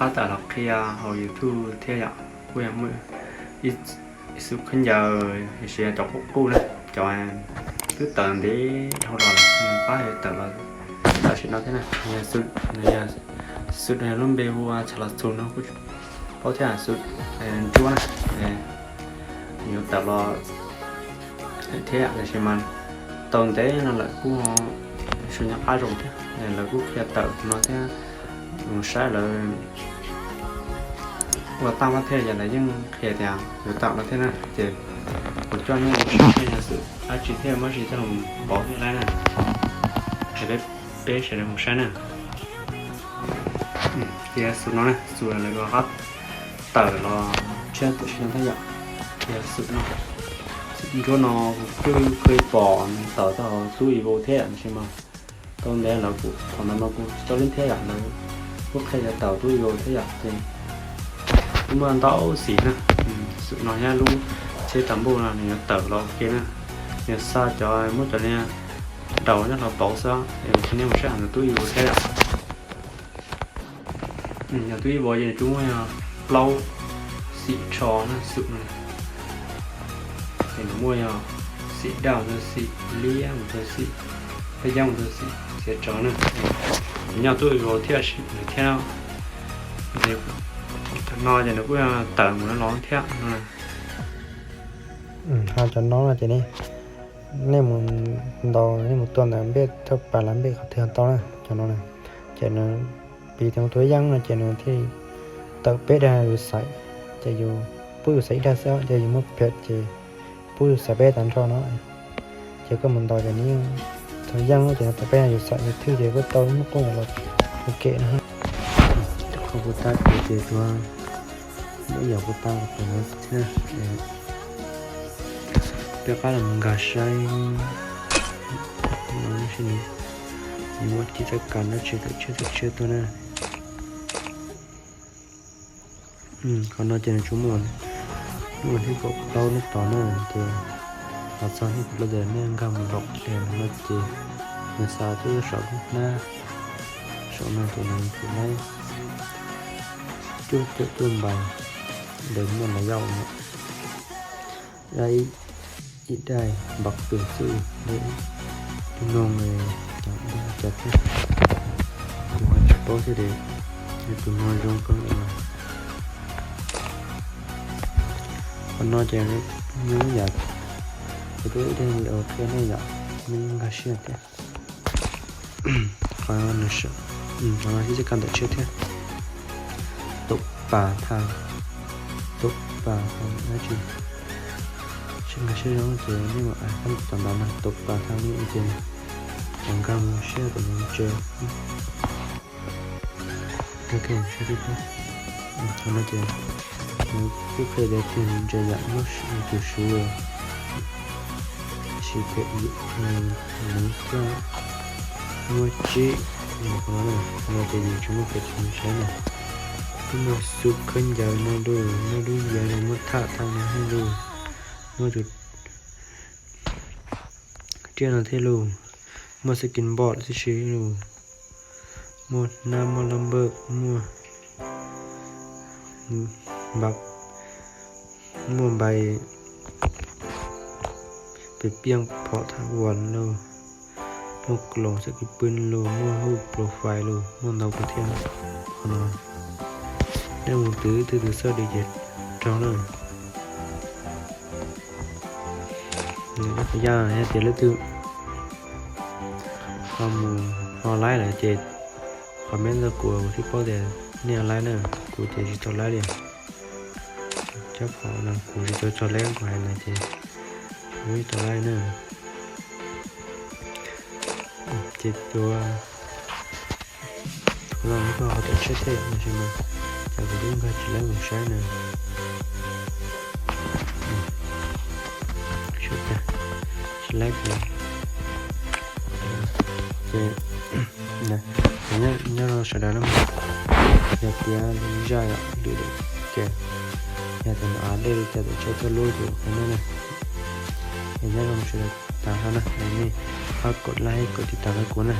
Pab tawm los qhia hauv YouTube thiab yom, kuj yog muaj ib xub khaub ncaws, tiam sis cov qub qub na, cov twb tawm ntev dhau los lawm, pab yuav tawm los tam sim no thiab na. Nws yog xub, nws yog xub, nws yog lub npe hu ua txhais los txug no kuj paub thiab, xub ntsuab na, yuav tawm los thiab, tiam sis mas tau ntev no lawm kuj tsis nco qab zoo thiab, lawv kuj qhia tawm no thiab, mus saib lawv ua tau mas thiaj yog lawv yeej qhia tias yuav tawm no thiab na, ces kuv coj nej mus saib yog xwm dab tsi thiaj muab tsis coj los pauv thiab laib na, es peb, peb sawv daws mus saib na. Ces xwm no na, xwm lawv ua qab tawm los tshiab tam sim no thiab yom. Ces xwm no, xwm ntsuab no kuv kuj pom nws tawm tau tub Evo thiab yom, tiam sis mas tau ntev lawm kuv, thaum ntawd mas kuv tsis tau lub thiab yom, lawv kuj qhia tias tawm tub Evo thiab yom, ces kuj muaj ntau xim na. Xwm no thiab lub tsheb tas npuj no nws yuav tawm los ua ke na, nws xa cov, muab cov niag daus nyob hlo pauv xwb, es kuv coj nej mus saib hauv ntawm tub Evo thiab yom. Yog tub Evo ces nws tsuas muaj yog plaub xim tsho na xwm no. Ces nws muaj yog xim daj mus rau xim liab mus rau xim paj yab mus rau xim xiav tsawv na. Nws nyob tub Evo thiab, nws thiab, no ces nws kuj tawm mus no los thiab no. Ho cov no no ces nej, nej mus ntaus, nej mus tua ntawm npej thaj pas las npej qhov twg tau na, cov no na. Ces nws piv tias mus tua yeeb no ces nws thiaj tawm peb dag yus xaiv, ces yus pub yus xaiv ib dag xwb, ces yus muaj phem ces pub yus xaiv peb tag nrho no. Ces koj mus ntaus ces nws yeej tau yeeb ces nws tawm peb dag yus xaiv yus thwj ces koj tau lub muaj quj los ua ke no. Qhov kuv tas kuv ces tuag, muab yam kuv tas kuv tus no thiab. Peb rov qab los nkag saib, nws muaj tib txoj kas dab tsi tawm tshiab tawm tshiab tuaj na. Qhov no ces nws tsuas muaj, muaj thib kaum plaub nub tod na, ces los txog thib kaum plaub ces nej nkag mus ntaus qhia no ces nws xa tuaj saum lub hnab, saum no ces nws tus laib cuaj caum cuaj npais, ntawd muaj los yau no. Ib daim npav pem xwb, tus noog cov thiab, tus ho tsis paub thiab de, tus no zoo kawg li. Qhov no ces muaj ib yam, kuv twb ib daim video qhia nej yom, nej nkag siab thiab. Qhov no sib txoj kas ntawm tshiab thiab. Tau pas tha, tau pas tha dab tsi, sib nkag siab zoo ces nej mam, a, koj mus tom ntawd no tau pas tha li ces kom nkag mus siab kom nws ntse. Ok, qhov no ces nws kuj qhia tias tiag ntse yam muab tus suv, tab sis phem yim, nws coj muaj tsib, qhov no, qhov no ces yus tsis muaj phem tsis saib na. Twb muaj xub khaub ncaws no lauj, muaj lub yav no muaj thaj thaj no thiab lauj, muaj tus tsiaj no thiab lauj, muaj skin bot tib si lauj, muaj hnab, muaj lab npawj, muaj npa, muaj npais pem piaj phom thaj vas lauj, muaj kloos xab kis pw lauj, muaj hub profile lauj, muaj ntau kawg thiab. Qhov no nej mus twv twg tus xab di ces raug na. Yog tias leej twg ho mus ho laib lawm ces comment rau kuv, kuv thiaj paub tias nej ho laib na. Kuv ces tsis tau laib li. Cov pom no kuv tsis tau tso laib, kuv hais no ces kuv tsis tau laib na. Ces tus no kuj ho tawm tshiab thiab no, tab sis mas cas kuv twb nkag tsis laib mus saib na. Tsis laib, ces nyob rau sawv daws na, yog tias lwm zaj yom, lwm daim ces yog tias nws av dej li cas tawm tshiab tuaj lub ces qhia nej na. Es nyob zoo sawv daws tas no na, nej pab kom like kom tiv tas rau kuv na.